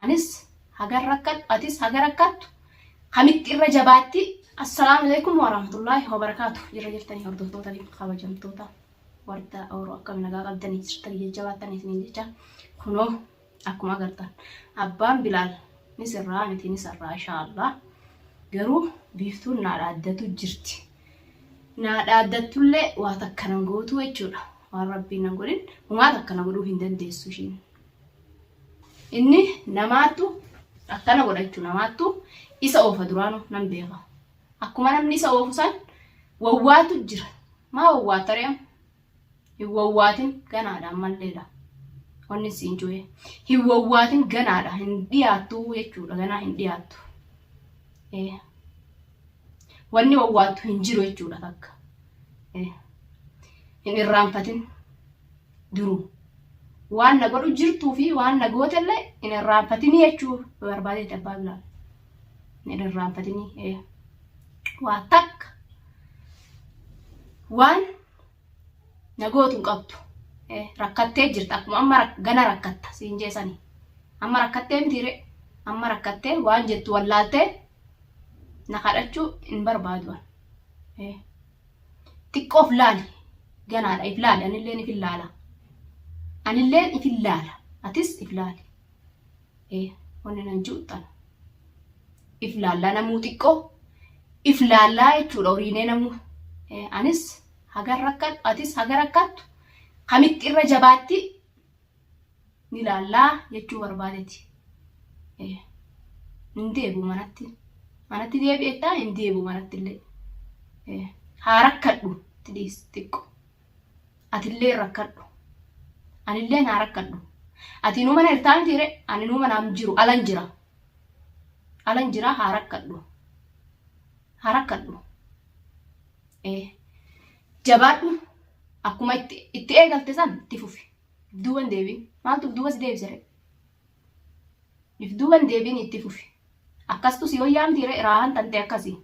Anis hagan rakkadhu atis haga rakkattu kamitti irra jabaatti. Assalaamu alaikum warahmatullaahi wabarakaatu. Jirra jirtanii hordoftoota fi kabajamtoota warda Oro, akkam nagaa qabdanii jirtanii jajjabaattanii isiniin jecha. Kunoo akkuma agartan abbaan Bilaal ni sirraa miti, ni sarraa inshaallah. Garuu Biiftuun naa dhaaddatu jirti. Naa dhaaddattullee waa takka nan gootu jechuudha. Waan Rabbiin nan godhin humaa takka na godhuu hin dandeessu ishiin. Inni namaattu akkana godha jechuudha. Namaattu isa oofa, duraanu nan beeka. Akkuma namni isa oofu san wawwaatu jira. Maa wawwaata ree amma? Hin wawwaatin, ganaadha ammalleedha. Wanni siin ju'e. Hin wawwaatin, ganaadha. Hin dhiyaattu jechuudha. Ganaa hin dhiyaattu. Wanni wawwaattu hin jiru jechuudha takka. Hin irraanfatin duruu. Waan na godhu jirtuu fi waan na gootellee hin irraanfatinii jechuu barbaadeetti abbaa Bilaal. Hin irraanfatinii. Waa takka waan na gootu hin qabdu. Rakkattee jirta, akkuma amma gana rakkatta siin jeesani. Amma rakkattee miti ree. Amma rakkattee waan jettu wallaaltee na kadhachuu hin barbaadu. Xiqqoof laali. Ganaadha, if laali, anilleen if hin laala. Anilleen if hin laala. Atis if laali. Wanni nan ji'u tana. If laallaa namuu, xiqqoo if laallaa jechuudha horiinee namuu. Anis hagan rakkadhu atis haga rakkattu kamitti irra jabaatti ni laallaa jechuu barbaadeti. Hin deebi'u manatti. Manatti deebi'ettaa, hin deebi'u manatti illee. Haa rakkadhu itti dhiisi xiqqoo. Atillee rakkadhu. Anillee haa rakkadhu. Ati nuu mana hirtaa miti ree? Ani nuu manaan jiru, alan jira. Alan jira, haa rakkadhu. Haa rakkadhu. Jabaadhu, akkuma itti eegalte san itti fufi. Duuba hin deebiin. Maaltu duuba si deebise ree? If duuba hin deebiin, itti fufi. Akkastu si wayyaa miti ree? Raahaan tantee akkasii.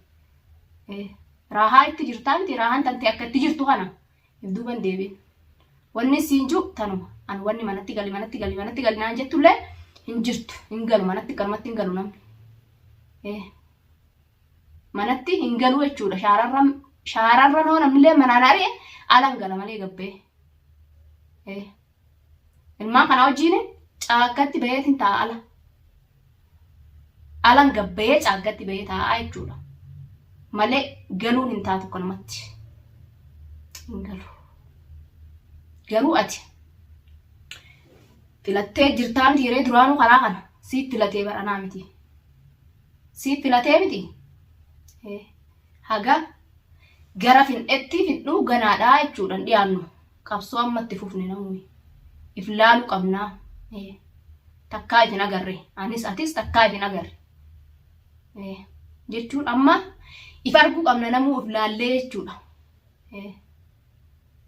Raahaa itti jirtaa miti? Raahaan tantee akka itti jirtu kana. If duuba hin deebiin. Wanni siin jiru tanuma. Ani wanni manatti gali, manatti gali, manatti gali naan jettullee hin jirtu. Hin galu manatti, kanumatti hin galu namni. Manatti hin galu jechuudha. Shaararra shaararra noo namnillee manaan ari'e alan gala malee gabbee. Ilmaan kana wajjin caakkatti baheetiin taa'a ala. Alan gabbayee caaggatti bahee taa'aa jechuudha. Malee galuun hin taatu kanumatti. Hin galu. Garuu ati filattee jirtaa miti yeree duraanuu karaa kana siif filatee baranaa miti. Siif filatee miti. Haga gara fin'etti fidhuu ganaadhaa jechuudha, hin dhiyaannu. Qabsoo amma itti fufne namni. If laaluu qabnaa. Takkaa if hin agarre. Anis atis takkaa if hin agarre. Jechuun amma if arguu qabna namuu, if laallee jechuudha.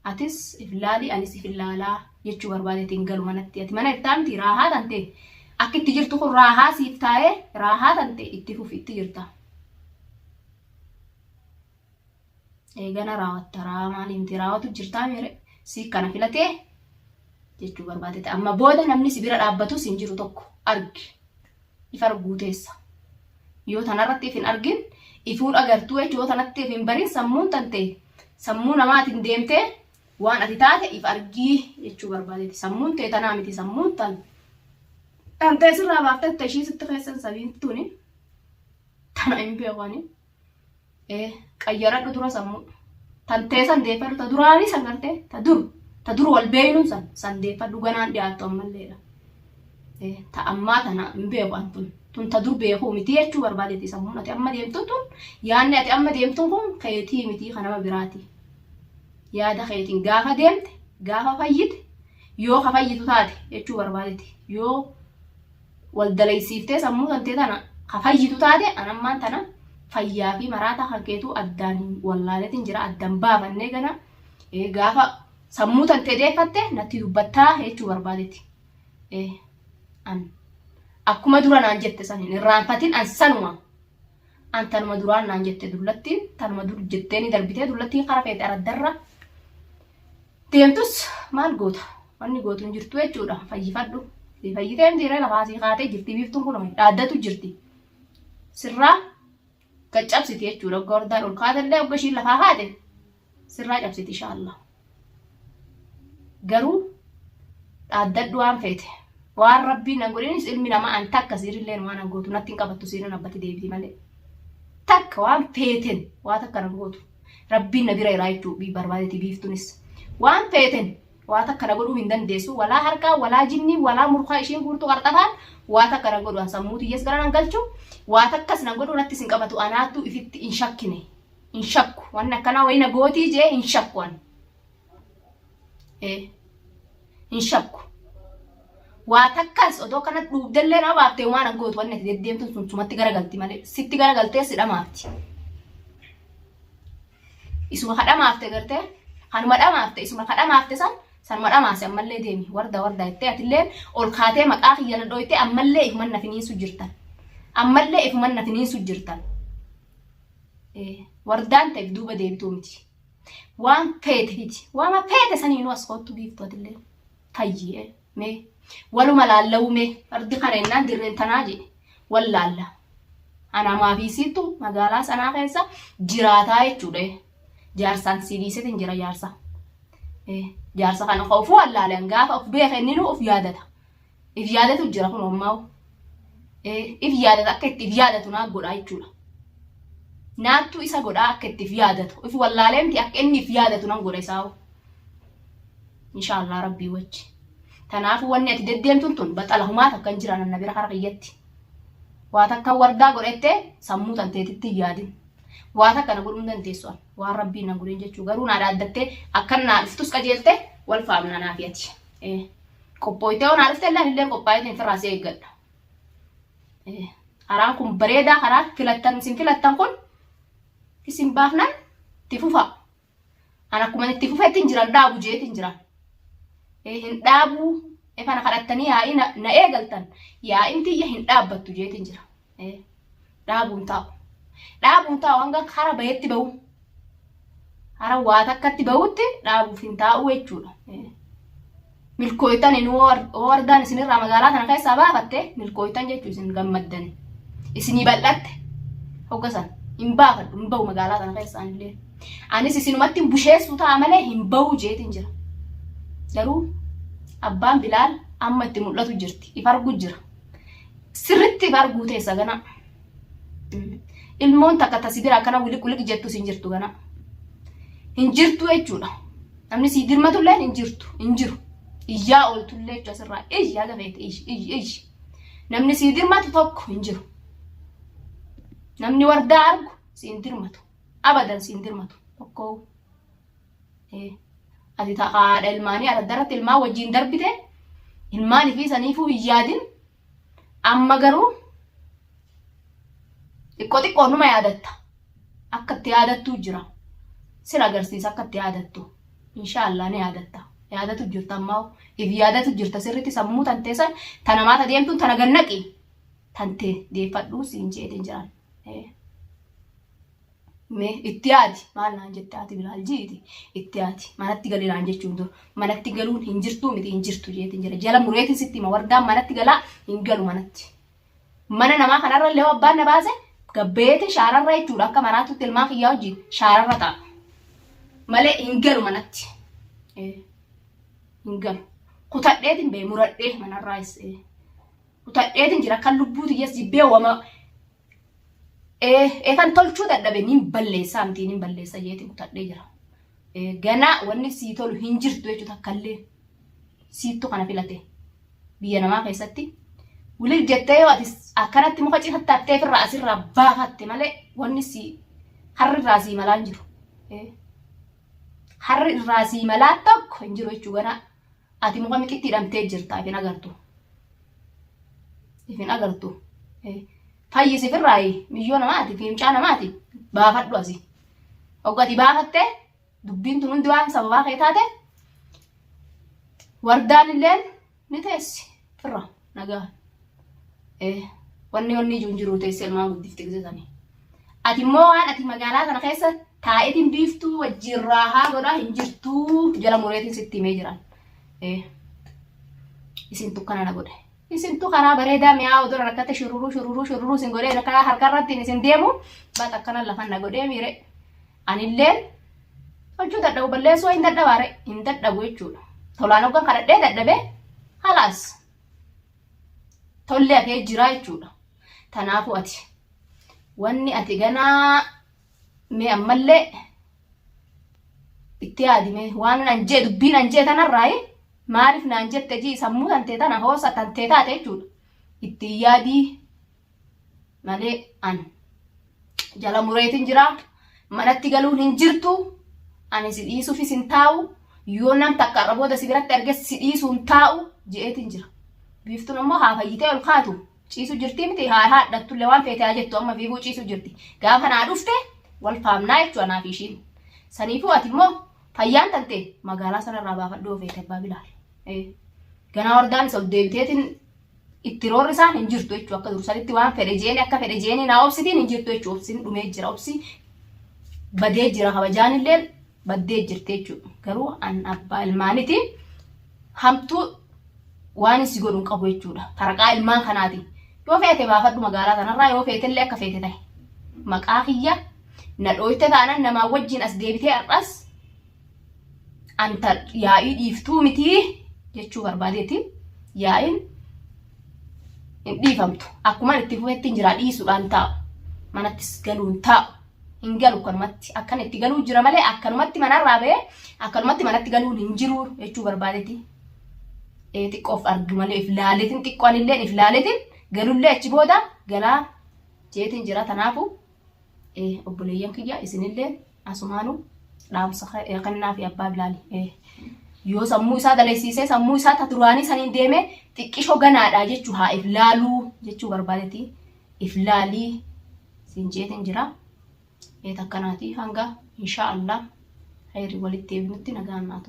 Atis if laali, anis if laalaa jechuu barbaadeetiin galu manatti. Ati mana irtaa miti, raahaa tante akka itti jirtu kun raahaa siif taa'ee, raahaa tante itti fufi, itti jirta. Eegana raawwatta, raahaa maaliif miti raawwatu jirtaa mere si kana filatee jechuu barbaadeeti. Amma booda namni si bira dhaabbatus hin jiru tokko argi. If arguu teessa. Yoo tanarratti if hin argin ifuun agartuu jechuun, yoo tanatti if hin barin sammuun tante sammuu namaatiin deemtee waan ati taate if argii jechuu barbaadeeti. Sammuun tee tanaa miti, sammuun tan tantee sirraa baaftee ishii sitti keessan sabiin tuni tana hin beeku ani. Qayyaradhu dura sammuu. Tantee san deeffadhu, ta duraanii san gartee ta dur wal beeynuun san san deeffadhu, ganaan dhiyaattu ammalleedha. Ta ammaa tana hin beeku an, tun ta dur beekuu miti jechuu barbaadeeti. Sammuun ati amma deemtu tun, yaadni ati amma deemtu kun keetii miti, kan nama biraati. Yaada keetiin gaafa deemte, gaafa fayyite, yoo ka fayyitu taate jechuu barbaadeeti. Yoo wal dalaysiiftee sammuu tantee tana ka fayyitu taate, an ammaan tana fayyaa fi maraataa kan keetuu addaan hin wallaaleetiin jira, addaan baafannee gana gaafa sammuu tantee deeffatte natti dubbattaa jechuu barbaadeeti. An akkuma dura naan jette san hin irraanfatin, an sanuma. An tanuma duraan naan jette dullattiin, tanuma dur jettee ni darbitee dullattiin kara feete araddarra deemtus maal goota, wanni gootu hin jirtu jechuudha. Fayyifadhu. Si fayyitee miti irra lafaa sii kaatee jirti biiftuun kun dhaaddatu jirti. Sirraa gaccabsiti jechuudha. Hogga wardaan ol kaatellee hogga ishiin lafaa kaate sirraa cabsiti inshaallah. Garuu dhaaddadhu waan feete. Waan rabbiin nan godhinis ilmi namaa an takka siirilleen waan an gootu natti hin qabattu siirin abbatti deebiti malee. Takka waan feeten waa takka nan gootu. Rabbiin na bira jiraa jechuu barbaadeeti biiftunis. Waan feeten waa takka na godhuu hin dandeessu. Walaa harkaa, walaa jinnii, walaa murkaa ishiin guurtu qarxafaan waa takka nan godhu. An sammuu tiyyas gara nan galchu. Waa takkas nan godhu nattis hin qabatu. Anaattuu ifitti hin shakkine. Hin shakku. Wanni akkanaa wayii na gootii jee hin shakku an. Ee. Hin shakku. Waa takkas odoo kana dhuubdellee nama baaftee waan an gootu wanni ati deddeemtu sun sumatti garagalti malee sitti garagaltee si dhamaafti. Isuma ka dhamaafte gartee kanuma dhamaafte isuma ka dhamaafte san sanuma dhamaase ammallee deemi warda warda jettee atillee ol kaatee maqaa kiyya na dhooytee ammallee ifuman na finiinsu jirtan. Ammallee ifuman na finiinsu jirtan. Wardaan ta'eef duuba deebituu miti. Waan feete fidi. Waama feete saniinuu as koottu biiftu atillee. Fayyee mee waluma laalla'uu mee fardi kana jennaan dirreen tanaa jedhe wal laalla. Ana maafi siittu magaalaa sanaa keessa jiraataa jechuudha. Jaarsaan sii dhiisetin jira jaarsa. Jaarsa kana ka ofuu wallaale gaafa of beeke inninuu of yaadata. If yaadatu jira kun ammaa. If yaadata akka itti if yaadatu naa godhaa jechuudha. Naattu isa godhaa akka itti if yaadatu. If wallaalee miti akka inni if yaadatu nan godha isaa'u. Inshaallah rabbii wajji. Kanaafuu wanni ati deddeemtuun tun baxala humaa takka hin jiran na bira kara kiyyatti. Waa takka wardaa godhette sammuu tanteetitti hin yaadin. Waa takka na godhuu hin dandeessu an. Waan rabbiin na godhin jechuu garuu naa dhaaddattee akkan naa dhuftus qajeelte wal faamna naa fi ati. Qophooytee yoo naa dhufte illee anillee qophaa'eetiin firraa si eeggadha. Karaan kun bareedaa karaa filattan isin filattan kun isin baafnan itti fufaa. An akkuma itti fufetti hin jiran dhaabu jeetiin jira. Hin dhaabuu efana kadhattanii yaa'ii na eegaltan yaa'iin tiyya hin dhaabbattu jeetiin jira. Dhaabuun taa'u. Dhaabuun taa'u hanga kara bahetti bahu. Hara waa takkatti bahutti dhaabuuf hin taa'u jechuudha. Milkooytan inni wardaan isinirraa magaalaa kana keessaa baafatte milkooytan jechuu isin gammaddan. Isinii bal'atte hogga san hin baafadhu hin bahu magaalaa kana keessaa illee. Anis isinumatti hin busheessuu ta'a malee hin bahu jeetiin jira. Garuu abbaan Bilaal amma itti mul'atu jirti. If argu jira. Sirritti if arguu teessa ganaa. Ilmoon takka tasi bira akkana wiliq wiliq jettus hin jirtu ganaa. Hin jirtu jechuudha. Namni sii dirmatullee hin jirtu hin jiru. Iyyaa ooltullee jechuudha asirraa iyyi haga feete iyyi iyyi iyyi. Namni sii dirmatu tokko hin jiru. Namni wardaa argu siin dirmatu. Abadan siin dirmatu tokkoo. Ati ta haadha ilmaanii araddarratti ilmaan wajjin darbite ilmaan ifii saniifuu hin yaadin amma garuu xiqqoo xiqqoo numa yaadatta. Akka itti yaadattuu jira. Sin agarsiisa akka itti yaadattu. Inshaallah ni yaadatta. Yaadatu jirta ammaa if yaadatu jirta sirriitti sammuu tantee san tanamaa ta deemtuun tana gannaqi tantee deeffadhuu siin jeetiin jiran. Mee itti yaadi maal naan jette haati Bilaal jiiti itti yaadi manatti gali naan jechuun dura manatti galuun hin jirtuu miti hin jirtu jeetiin jira jala mureetiin sitti hima wardaan manatti galaa hin galu manatti. Mana namaa kanarra illee abbaan na baase gabbeetiin shaararra jechuudha akka maraatutti ilmaan kiyyaa wajjin shaararra ta'a. Malee hin galu manatti. Hin galu. Kutadheetiin bee muradhee manarraayis. Kutadheetiin jira kan lubbuu tiyyas jibbee wama Efan tolchuu dadhabe nin balleessaa miti nin balleessa jeetiin kutadhee jira. Ganaa wanni sii tolu hin jirtu jechuudha takkallee siittu kana filate biyya namaa keessatti wiliif jettee yoo ati akkanatti muka citattee ofirraa asirraa baafatte malee wanni sii harri irraa sii malaa hin jiru. Harri irraa sii malaa tokko hin jiru jechuu ganaa ati muka mixitti hidhamtee jirta ifin agartu. Ifin agartu. Fayyisi ofirraayi miyyoo namaati fiimcaa namaati baafadhu asii. Hogga ati baafatte dubbiin tun hundi waan sababaa kee taate wardaan illeen ni teessi firra nagaa. Wanni wanni ijuun jiru teessee ilmaan guddifti gisesanii. Ati immoo waan ati magaalaa kana keessa taa'eetiin biiftuu wajjin raahaa godhaa hin jirtuu jala mureetiin sitti himee jiran. Isin tukkana na godhe. Isintu karaa bareedaa mi'aawu dura rakkate shururuu shururuu shururuu isin godhee karaa harka irratti isin deemu baat akkana lafan na godhee miire. Anilleen tolchuu dadhabu balleessuu hin dadhabaare hin dadhabu jechuudha. Tolaan hoggan kadhadhee dadhabee halaas tolli hafee jira jechuudha. Tanaafuu ati wanni ati ganaa mee ammallee itti yaadi mee waan nan jee dubbii nan jee tanarraayi maaliif naan jette jii sammuu tantee tana hoosa tantee taate jechuudha. Itti yaadii malee an jala mureetin jira manatti galuun hin jirtu ani si dhiisuufis hin taa'u yoo nam takka irra booda si biratti arge si dhiisuu hin taa'u je'eetin jira. Biiftuun ammoo haa fayyitee ol kaatu ciisu jirti miti haa haadhattullee waan feete haa jettu amma fiiguu ciisu jirti. Gaafa naa dhufte wal faamnaa jechuudha anaa fi ishiin. Saniifuu ati immoo fayyaan tante magaalaa sanarraa baafadhu yoo feete abbaa bilaal. Ganaa wardaan isa ol deebiteetiin itti roorri isaan hin jirtu jechuudha. Akka dursanitti waan fedhe jeeni akka fedhe jeeni naa obsitiin hin jirtu jechuudha. Obsiin dhumee jira. Obsi badee jira kabajaan illee baddee jirti jechuudha. Garuu an abbaa ilmaaniti hamtuu waan si godhu hin qabu jechuudha. Faraqaa ilmaan kanaati. Yoo feete baafadhu magaalaa tanarraa yoo feete illee akka feete tahe. Maqaa kiyya na dhooyte taanan namaa wajjin as deebitee har'as anta yaa'ii dhiiftuu mitii jechuu barbaadeeti. Yaa'iin hin dhiifamtu. Akkuma itti fufetti hin jira dhiisuudhaan taa'u. Manattis galuun taa'u. Hin galu akkanumatti. Akkan itti galuu jira malee akkanumatti manarraa ba'ee akkanumatti manatti galuun hin jiru jechuu barbaadeeti. Xiqqoof argu malee if laaleetiin xiqqoo anilleen if laaleetiin galullee achi booda galaa jeetiin jira. Tanaafu obboleeyyan kiyya isinillee asumaanuu dhaamsa kennaa fi abbaa bilaali. Yoo sammuu isaa dalagsiisee sammuu isaa ta duraanii saniin deemee xiqqishoo ganaadha jechuu haa if laaluu jechuu barbaadeeti. If laalii siin jeetiin jira. Eet akkanaati hanga inshaa Allah khayri walitti deebinutti nagaan naa tura.